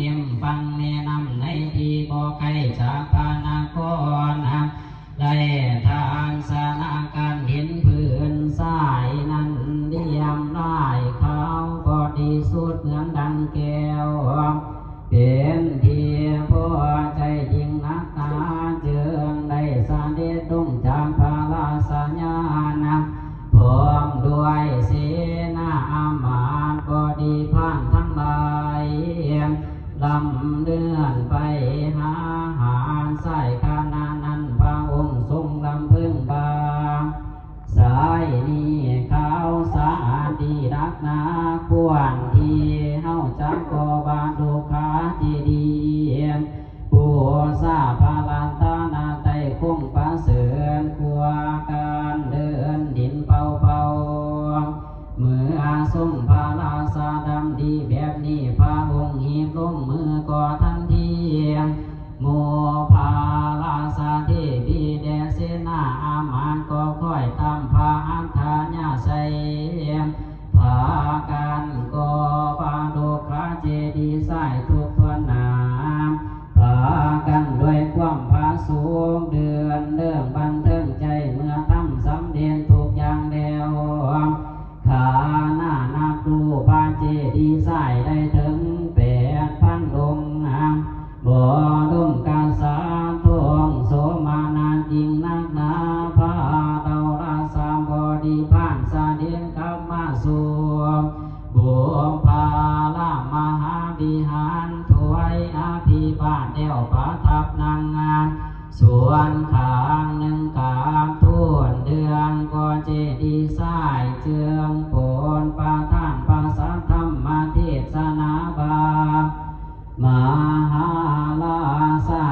ຍິ້ມຝັ່ງແມ່ນ້ຳໃນທີ່ບໍ່ໄກຈາກພະນະຄອນ ໄດ້ທັດສະນະການເຫັນພື້ນຊາຍນັ້ນລຽບລາຍຂາວບໍລິສຸດເໝືອນດັ່ງແກ້ວ ເປັນທີ່ພໍໃຈຍິ່ງນັກໜາ ຈຶ່ງໄດ້ສະເດັດລົງຈາກພະລາຊະຍານ ພ້ອມດ້ວຍເສນາອາມາດບໍລິພານທັງຫຼາຍ ລຳເລື່ອນໄປຫາຫາດຊາຍຂະນະນັ້ນ ພະອົງຊົງລຳເພິງວ່າ ຊາຍນີ້ຂາວສະອາດດີນັກໜາ ຄວນທີ່ເຮົາຈະກໍ່ວາດດຸຂາເຈດີ ບູຊາພະລັດຕະນະໄຕຄົງປະເສີດກວ່າການເດີນດິນເປົ່າໆ. ເມື່ອຊົມພະລາຊາດຳລິແບບນີ້ ພະອົງຮີບລົງມືກໍທັນທີ ໝູ່ພະລາຊາເທວີແລະເສນາອາມາດກໍຄ້ອຍຕາມພະອັດທະຍາໄສ ພາກັນກໍ່ວາດດຸຂາເຈດີຊາຍທຸກທົ່ວໜ້າ ພາກັນດ້ວຍຄວາມຜະສົກເດືອນເລີ່ມບັນເທີງໃຈ ເມື່ອທຳສຳເລັດທຸກຢ່າງແລ້ວ ຂະນະນັບດູພະເຈດີຊາຍໄດ້ເຖິງແປດພັນອົງ ບໍດົມກະສັດ ທົງໂສມະນັດຍິ່ງນັກໜາ ພາເຫຼົ່າລາຊາບໍລິພານສະເດັດກັບມາສູ່ບຸບພາລາມະຫາວິຫານ ຖວາຍອະພິວາດແລ້ວປະທັບນັ່ງ ສ່ວນຂ້າງໜຶ່ງກາບທູນເບື້ອງກໍເຈດີຊາຍ ເຈື່ອງໂປນປະທານພະສັດທຳມະເທດສະນາວ່າ ມະຫາລາຊາ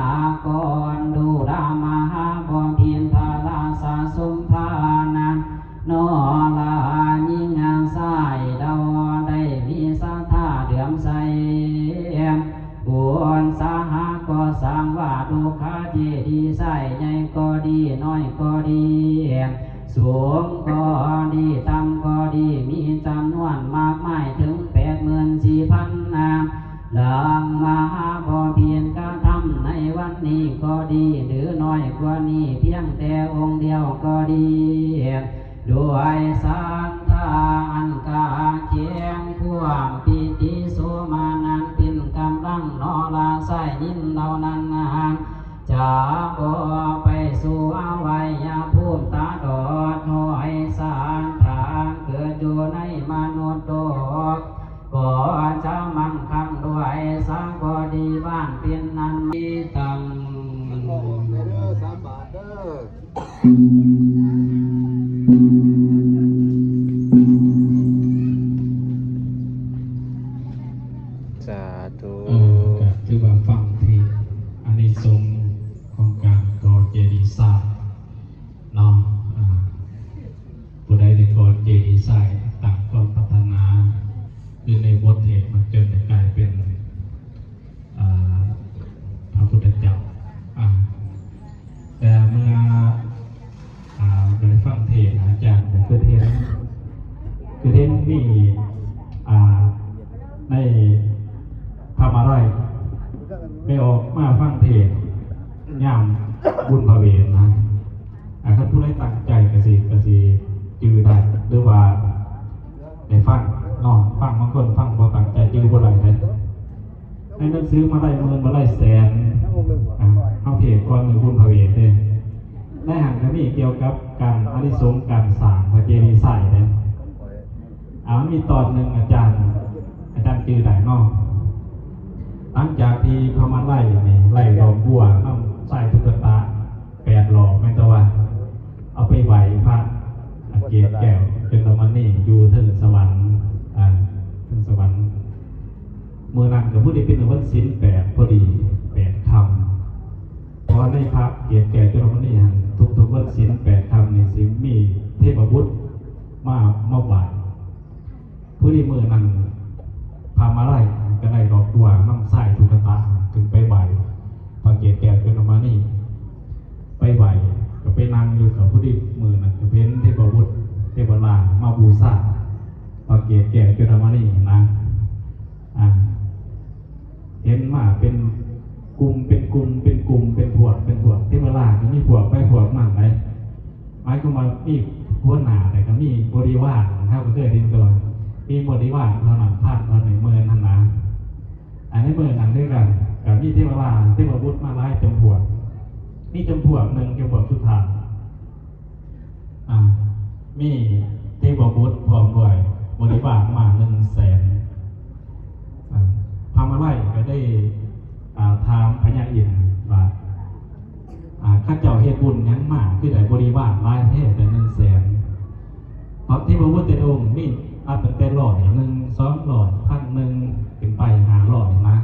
ກອນດູລາມະຫາບໍພິນພະລາຊາສົມພານະ ນໍລາຍິງຊາຍເຮົາໄດ້ມີສັດທາເຫຼື້ອມໃສ ບຸນສາຫະກໍ່ສ້າງວາດດຸຂາເຈດີຊາຍໃຫຍ່ກໍດີ ນ້ອຍກໍດີ ສູງກໍດີ ຕ່ຳກໍດີ ມີຈຳນວນມາກມາຍເຖິງແປດໝື່ນສີ່ພັນນາ ດັ່ງມະຫາບໍພິນກະທຳໃນວັນນີ້ກໍດີ ຫຼືນ້ອຍກວ່ານີ້ພຽງແຕ່ອົງດຽວກໍດີ ດ້ວຍສັດທາອັນກະແຂງ ຄວາມປີຕິໂສມະນັດເປັນກຳລັງ ນໍລາຊາຍຍິງເຫຼົ່ານັ້ນ ຈະບໍ່ໄປສູ່ອະໄວຍະພູມຕາດອດ ຫ້ອຍສານທາງເກີດຢູ່ໃນມະນຸດໂລກ ກໍຈະມັ່ງຄັ່ງດ້ວຍສັກບໍລິວານເປັນອັນມີຕັ້ງ ສາທຸ ເອີ ກໍຖືວ່າຟັງເທດ ອານິສົງຂອງການກໍ່ເຈດີຊາຍເນາະ ອ່າ ຜູ້ໃດໄດ້ກໍ່ເຈດີຊາຍຕາມຄວາມປາດຖະໜາ ຄືໃນບົດເທດມັນຈົນໄດ້ກາຍເປັນ ອ່າ ພະພຸດທະເຈົ້າ ອ່າ ແຕ່ເມື່ອ ອ່າ ໄດ້ຟັງເທດອາຈານ ກໍຄືເຫັນ ຄືເຫັນມີ ອ່າ ໃນພະມະໄລ ໄດ້ອອກມາຟັງເທດຍາມບຸນພະເວນນະ ອ່າ ຄັນຜູ້ໃດຕັ້ງໃຈກໍຊິ ກໍຊິຈື່ໄດ້ ຫຼືວ່າໄດ້ຟັງເນາະ ຟັງ ບາງຄົນຟັງບໍ່ຕັ້ງໃຈຈື່ບໍ່ໄດ້ເດ້ ໃນໜັງສືມະໄລໝື່ນມະໄລແສນ ອ່າ ເຮົາເທດກ່ອນມື້ບຸນພະເວນເດ້ ໃນຫັ້ນກໍມີກ່ຽວກັບການອານິສົງການສ້າງພະເຈດີໄຊເດ້ ອ່າ ມີຕອນໜຶ່ງອາຈານ ອາຈານຈື່ໄດ້ເນາະ ຫຼັງຈາກທີ່ພະມະໄລນີ້ໄລ່ດອກບົວນຳຊາຍທຸກກະຕະ ແປດຫຼອກ ແມ່ນແຕ່ວ່າເອົາໄປໄຫວ້ພະ ອາ ເກດແກ້ວ ຈຸລະມະນີ ຢູ່ເທິງສະຫວັນ ອ່າ ເທິງສະຫວັນ ມື້ນັ້ນກໍພໍດີເປັນວັນສິນແປດ ພໍດີແປດຄ່ຳ ເພາະວ່າໃນພະເກດແກ້ວ ຈຸລະມະນີຫັ້ນ ທຸກໆວັນສິນແປດຄ່ຳນີ້ ຊິມີເທບະບຸດມາ ມາໄຫວ້ ພໍດີມື້ນັ້ນ ພະມະໄລກໍໄດ້ດອກບົວນຳຊາຍທຸກກະຕະ ຂຶ້ນໄປໄຫວ້ພະເກດແກ້ວ ຈຸລະມະນີ ໄປໄຫວ້ ກໍໄປນັ່ງຢູ່ ກໍພໍດີມື້ນັ້ນກໍເຫັນເທບະບຸດເທວະດາມາບູຊາພະເກດແກ້ວ ຈຸລະມະນີນະ ອ່າ ເຫັນ ເປັນມາເປັນກຸ່ມ ເປັນກຸ່ມ ເປັນກຸ່ມ ເປັນພວກ ເປັນພວກ ເທວະລາດກໍມີພວກໃຜພວກມັນໄດ໋. ໝາຍຄວາມວ່າມີຫົວໜ້າ ແລ້ວກໍມີບໍລິວານ ເຮົາກໍເຄີຍໄດ້ຍິນຕົວະ ມີບໍລິວານເທົ່ານັ້ນ ພັນເທົ່ານີ້ ໝື່ນຫັ້ນນະ. ອັນໃນມື້ນັ້ນຄືກັນ ກໍມີເທວະລາດ ເທວະບຸດມາຫຼາຍຈຳພວກ. ມີຈຳພວກໜຶ່ງ ຈຳພວກສຸດທ້າຍ ອ່າ ມີເທວະບຸດພ້ອມດ້ວຍບໍລິວານມາໜຶ່ງແສນ. ອ່າ ພະມາໄລກໍໄດ້ ອ່າ ຖາມພະຍາອິນວ່າ ອ່າ ເຂົາເຈົ້າເຮັດບຸນຫຍັງມາ ຄືໄດ້ບໍລິວານຫຼາຍແທ້ ໄດ້ໜຶ່ງແສນ? ເພາະເທວະບຸດແຕ່ລະອົງມີນັບຕັ້ງແຕ່ຮ້ອຍໜຶ່ງ ສອງຮ້ອຍ ພັນໜຶ່ງ ຂຶ້ນໄປ ຫ້າຮ້ອຍນະ.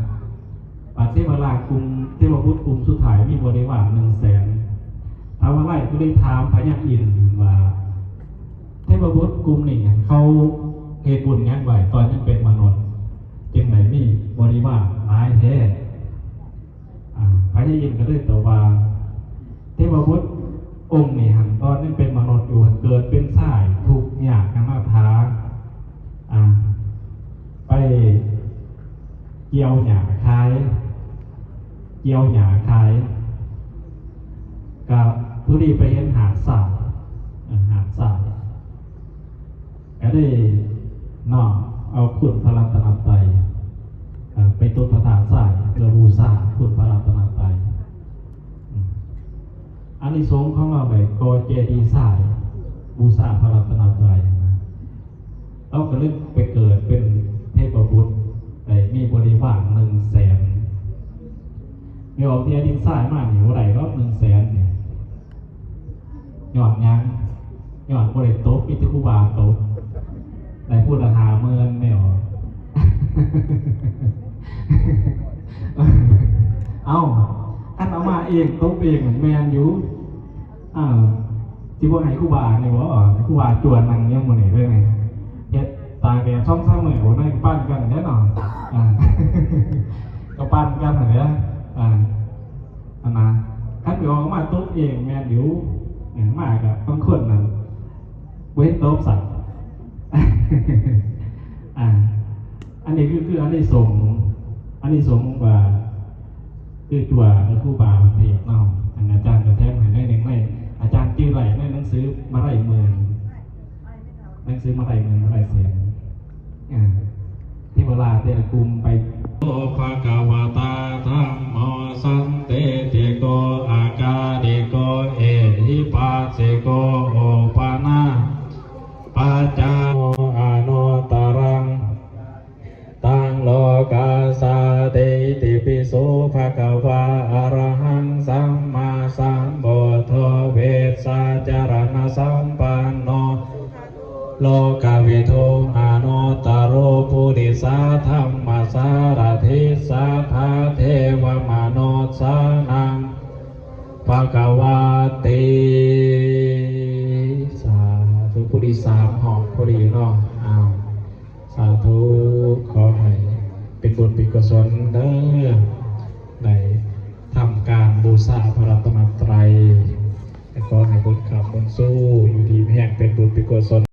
ບັດເທວະລາດກຸ່ມ ເທວະບຸດກຸ່ມສຸດທ້າຍມີບໍລິວານໜຶ່ງແສນ. ພະມາໄລກໍເລີຍຖາມພະຍາອິນວ່າ ເທວະບຸດກຸ່ມນີ້ເຂົາເຮັດບຸນຫຍັງໄວ້ຕອນຍັງເປັນມະນຸດ ຈຶ່ງໄດ້ມີບໍລິວານຫຼາຍແທ້? ອ່າ ພະຍາອິນກໍເລີຍຕອບວ່າ ເທວະບຸດອົງນີ້ຫັ້ນ ຕອນຍັງເປັນມະນຸດຢູ່ ເກີດເປັນຊາຍ ທຸກຍາກອະນາຖາ ອ່າ ໄປກ່ຽວຫຍ້າຂາຍ ກ່ຽວຫຍ້າຂາຍ ກໍພໍດີໄປເຫັນຫາດຊາຍ ເອີ ຫາດຊາຍ ກໍໄດ້ນ້ອມເອົາຄຸນພະລັດຕະນະໄຕ ເອີ ໄປຕົກພະທາດຊາຍ ເພື່ອບູຊາຄຸນພະລັດຕະນະໄຕ. ອານິສົງຂອງລາວໄດ້ກໍ່ເຈດີຊາຍ ບູຊາພະລັດຕະນະໄຕນະ. ລາວກໍເລີຍໄປເກີດເປັນເທບະບຸດ ໄດ້ມີບໍລິວານໜຶ່ງແສນ. ແມ່ອອກເທຍດິນຊາຍມານີ້ບໍ່ໄດ້ດອກໜຶ່ງແສນນີ້. ຍ້ອນຫຍັງ? ຍ້ອນບໍ່ໄດ້ຕົບ ມີແຕ່ຄູບາຕົບ ໄດ້ຜູ້ລະຫ້າໝື່ນແມ່ອອກ. ເອົ້າ ຄັນເອົາມາເອງ ຕົບເອງແມ່ນຢູ່. ເອີ ຊິບໍ່ໃຫ້ຄູບານີ້ບໍ? ຄູບາຈວນນັ່ງຢູ່ມື້ນີ້ເດ້ນີ້ ເຮັດຕາກແດດສອງສາມມື້ ໂອ້ ນັ້ນກໍປັ່ນກັນແຫຼະເນາະ. ອ່າ ກໍປັ່ນກັນຫັ້ນແຫຼະ. ອ່າ ອັນນະ ຄັນໄປອອກມາຕົບເອງແມ່ນຢູ່. ເອີ ມາກໍບາງຄົນນັ້ນບໍ່ເຫັນຕົບຊ້ຳ. ອ່າ ອັນນີ້ຄື ຄືອານິສົງ ອານິສົງວ່າ ຄືຕົວພະຄູບາເທດເນາະ. ອັນອາຈານກໍແຖມໃຫ້ໜ້ອຍໜຶ່ງ ໃນ ອາຈານຈື່ໄດ້ໃນໜັງສືມະໄລໝື່ນ ໜັງສືມະໄລໝື່ນ ມະໄລແສນ. ອ່າ ເທວະລາດແຕ່ລະກຸ່ມໄປ. ໂຕ ພະຄະວະຕາ ທຳໂມ ສັນທິຕິໂກ ອາກາລິໂກ ເອຫິປັດສິໂກ ໂອປະນາ ປັດຈາ ອະນຸດຕະລັງ ຕັງ ໂລກັດສາຕິ ອິຕິປິໂສ ພະຄະວາ ອະລະຫັງ ສຳມາສຳພຸດໂທ ວິຊາຈາລະນະສຳປັນໂນ ໂລກະວິທູ ອະນຸດຕະໂລ ປຸລິສະທຳມະສາລະຖິ ສັດຖາເທວະມະນຸດສານັງ ພະຄະວາຕິ. ສາທຸ. ຜູ້ທີ່ສາມຮອບພໍດີເນາະ. ອ້າວ ສາທຸ. ຂໍໃຫ້ເປັນບຸນເປັນກຸສົນເດີ ໄດ້ທຳການບູຊາພະລັດຕະນະໄຕ ແລະ ຂໍໃຫ້ບຸນຄ້ຳບຸນຊູ ຢູ່ດີມີແຮງ ເປັນບຸນເປັນກຸສົນ.